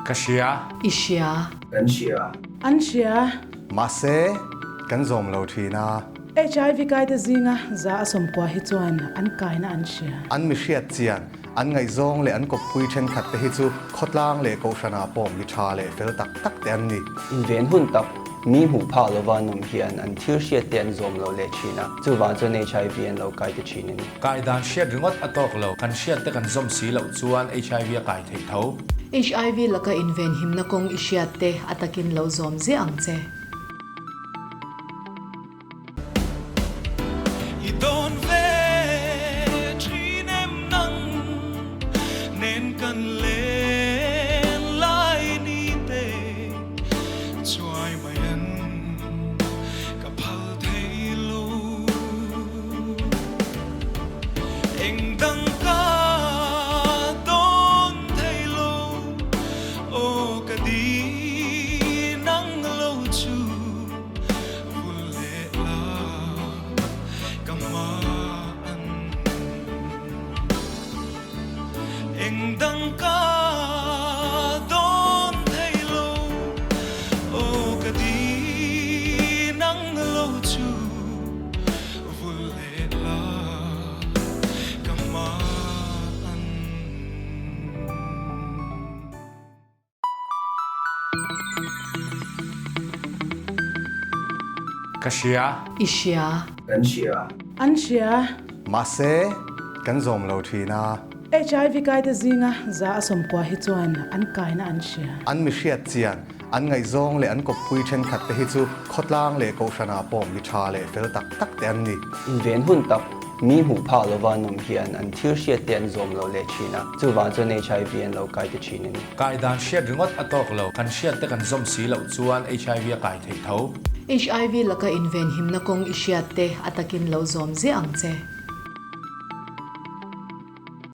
Ka hria. I hria. Kan hria. An hria. Mahse, kan zawm lo thin a. HIV kaite zinga za a sawmkua hi chuan an kaina an hria. An mi hriat chian, an ngaihzawng leh an kawppui thenkhat te hi chu khawtlang leh kohhranah pawh mi tha leh fel tak tak te an ni. Inven hun tak, mi hmuh phak lova an awm hian an thil hriat te an zawm lo leh thin a, chuvang chuan HIV an lo kai ta thin a ni. Kai dan hriat ringawt a tawk lo, kan hriat te kan zawm si loh chuan HIV a kai theih tho. HIV laka inven himna kawng i hriat te a takin lo zawm ziah ang che. I dawn ve thin em nang nen kan len lai ni te chuai mai an ka phal thei lo eng dang ka dawn thei lo aw ka di nang lo chu. Vul leh la ka hma an eng dang ka dawn thei lo aw ka di nang lo chu vul leh la ka hma an. Ka hria. I hria. Kan hria. An hria. Mahse, kan zawm lo thin a. HIV kaite zinga za a sawmkua hi chuan an kaina an hria. An mi hriat chian, an ngaihzawng leh an kawppui thenkhat te hi chu khawtlang leh kohhranah pawh mi tha leh fel tak tak te an ni. Inven hun tak Mi hmuh phak lova an awm hian an thil hriat te an zawm lo leh thin a, chuvang chuan HIV an lo kai ta thin a ni. Kai dan hriat ringawt a tawk lo, kan hriat te kan zawm si loh chuan HIV a kai theih tho. HIV laka inven himna kawng i hriat te a takin lo zawm ziah ang che.